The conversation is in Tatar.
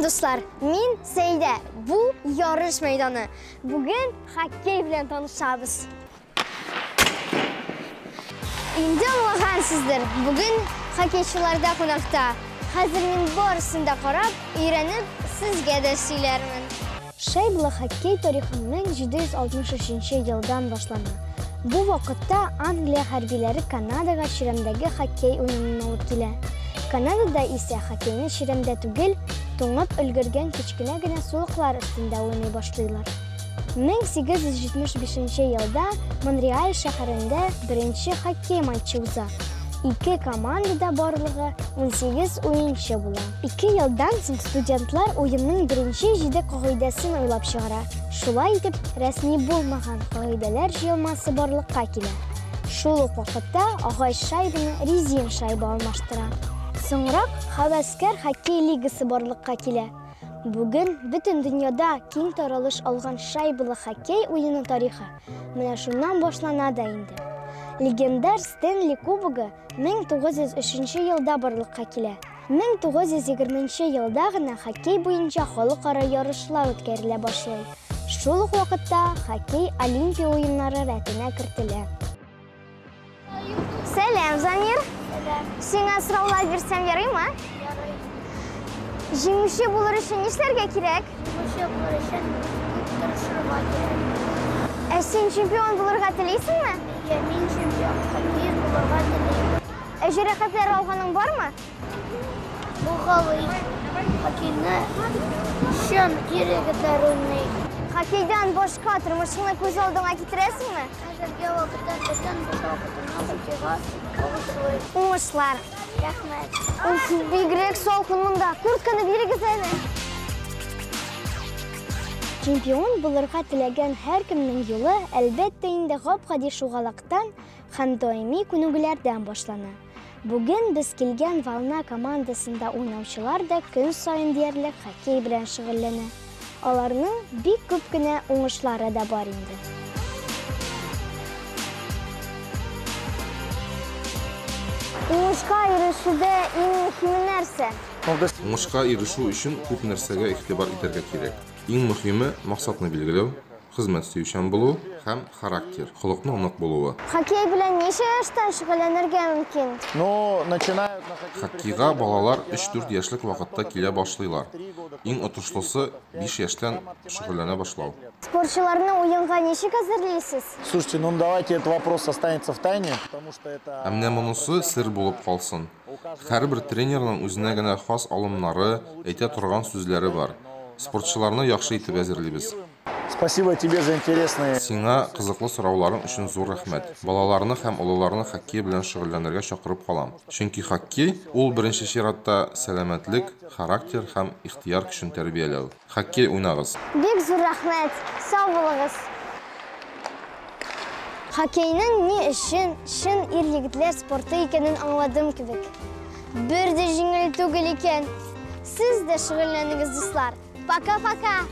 дуслар! Мин Сәйдә. Бу ярыш мәйданы. Бүген хоккей белән танышабыз. Инде аңлагансыздыр, бүген хоккейчыларда кунакта. Хәзер мин барысын да карап, өйрәнеп, сезгә дә сөйләрмен. Шайбалы хоккей тарихы 1763 елдан башлана. Бу вакытта Англия хәрбиләре Канадага чирәмдәге хоккей уенын алып килә. Канадада исә хоккейны чирәмдә түгел, туңып өлгергән кечкенә генә сулыклар өстендә уйный башлыйлар. 1875 елда Монреаль шәһәрендә беренче хоккей матчы уза. Ике командада барлыгы 18 уенчы була. Ике елдан соң студентлар уенның беренче җиде кагыйдәсен уйлап чыгара. Шулай итеп, рәсми булмаган кагыйдәләр җыелмасы барлыкка килә. Шул ук вакытта агач шайбаны резин шайба алмаштыра. Соңрак һәвәскәр хоккей лигасы барлыкка килә. Бүген бөтен дөньяда киң таралыш алган шайбалы хоккей уены тарихы менә шуннан башлана да инде. Легендар Стэнли кубогы 1903 елда барлыкка килә. 1920 елда гына хоккей буенча халыкара ярышлар үткәрелә башлый. Шул ук вакытта хоккей Олимпия уеннары рәтенә кертелә. Сәлам, Замир. Сәлам. Сиңа сораулар бирсәм ярыймы? Ярый. Җиңүче булыр өчен нишләргә кирәк? Җиңүче булыр өчен күп тырышырга кирәк. Ә син чемпион булырга телисеңме? Әйе, мин чемпион хоккеист булырга телим. Ә җәрәхәтләр алганың бармы? Булгалый. Хоккейны чын ир-егетләр уйный. Хоккейдан башка тормышыңны күз алдыңа китерәсеңме? Хәзерге вакытта бөтен буш вакытымны хоккейга багышлыйм. Уңышлар. Рәхмәт. Уф, бигрәк салкын монда. Куртканы бирегез әле. Чемпион булырга теләгән һәркемнең юлы, әлбәттә инде, гап-гади шугалактан һәм даими күнегүләрдән башлана. Бүген без килгән Волна командасында уйнаучылар да көн саен диярлек хоккей белән шөгыльләнә. Аларның бик күп кенә уңышлары да бар инде. Уңышка ирешүдә иң мөһиме нәрсә? Уңышка ирешү өчен күп нәрсәгә игътибар итәргә кирәк. Иң мөһиме, максатны билгеләү, хезмәт сөючән булу һәм характер, холыкның нык булуы. Хоккей белән ничә яшьтән шөгыльләнергә мөмкин? Хоккейга балалар 3-4 яшьлек вакытта килә башлыйлар. Иң отышлысы, 5 яшьтән шөгыльләнә башлау. Спортчыларны уенга ничек әзерлисез? Слушайте, ну давайте этот вопрос останется в тайне, потому что это... Ә менә монысы сер булып калсын. Һәрбер тренерның үзенә генә хас алымнары, әйтә торган сүзләре бар. Спортчыларны яхшы итеп әзерлибез. Спасибо тебе за интересные... Сиңа кызыклы сорауларың өчен зур рәхмәт. Балаларны һәм олыларны хоккей белән шөгыльләнергә чакырып калам. Чөнки хоккей ул беренче чиратта сәламәтлек, характер һәм ихтыяр көчен тәрбияләү. Хоккей уйнагыз. Бик зур рәхмәт. Сау булыгыз. Хоккейның ни өчен чын ир-егетләр спорты икәнен аңладым кебек. Бер дә җиңел түгел икән. Сез дә шөгыльләнегез, дуслар. Пока-пока!